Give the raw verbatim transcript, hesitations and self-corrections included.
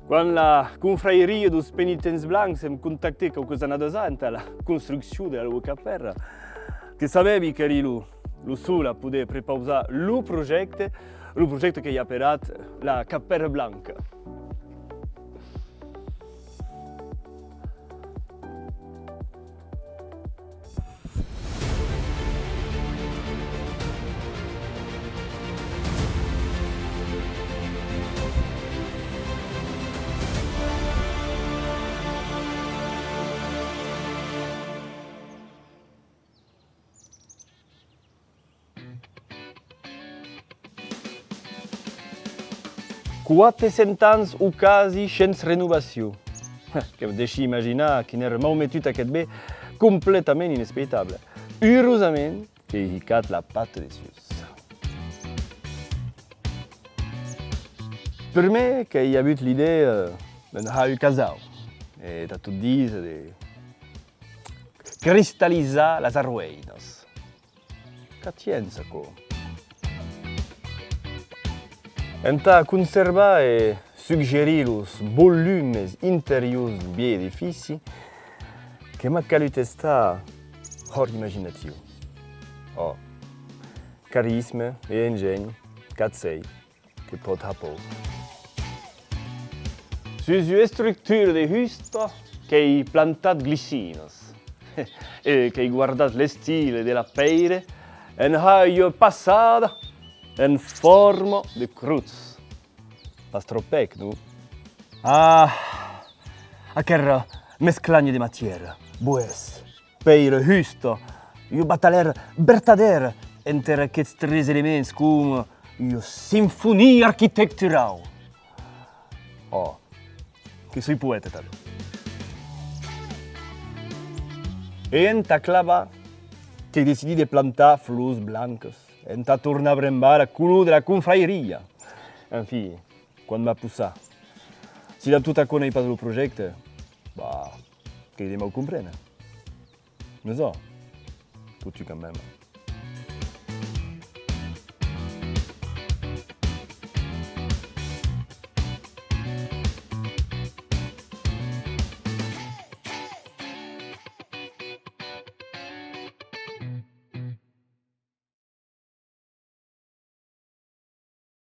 Quan la confrairiá deus Penitents Blancs em contactèt quauques annadas a entà la construccion de la lor capèra, que sabèvi qu'èri lo, lo sol a poder prepausar lo projècte, lo projècte qu'èi aperat la Capèra Blanca. Quate cents ans o quasi shens renovacion. Que'm dèishi imaginar quin èra maumetut aqueth ben completament inexplicable. Urosament qu'èi hicat la pata dessús. Prumèr qu'èi avut l'idèa, eh, d'en har un casau, e tà tot díser de cristalizar las arroeinas. Qu'at hèn, aquò? Entà conservar e suggerir los volumes interiors deu vielh edifici, que m'a calut estar hòrt imaginatiu. Ò, carisme e engènh, qu'at sei que pòt har paur. Sus ua estructura de husta qu'èi plantat glicinas e qu'èi guardat l'estile de la pèira en har ua passada en forma de crotz. Pas tròp pèc, non? Ah, aquera mesclanha de matièra, boès, pèira, husta, ua batalhèra vertadèra enter aqueths tres elements, coma ua simfonia arquitecturau. Ò, que soi poèta, tanben. E entà clavar, qu'èi decidit de plantar flors blancas, entà tornar brembar la color de la confrairiá. Enfin, quan m'a possat. Si dab tot aquò n'èi pas lo projècte, bah, qu'èi de mau compréner. Mes ò, totun quand même.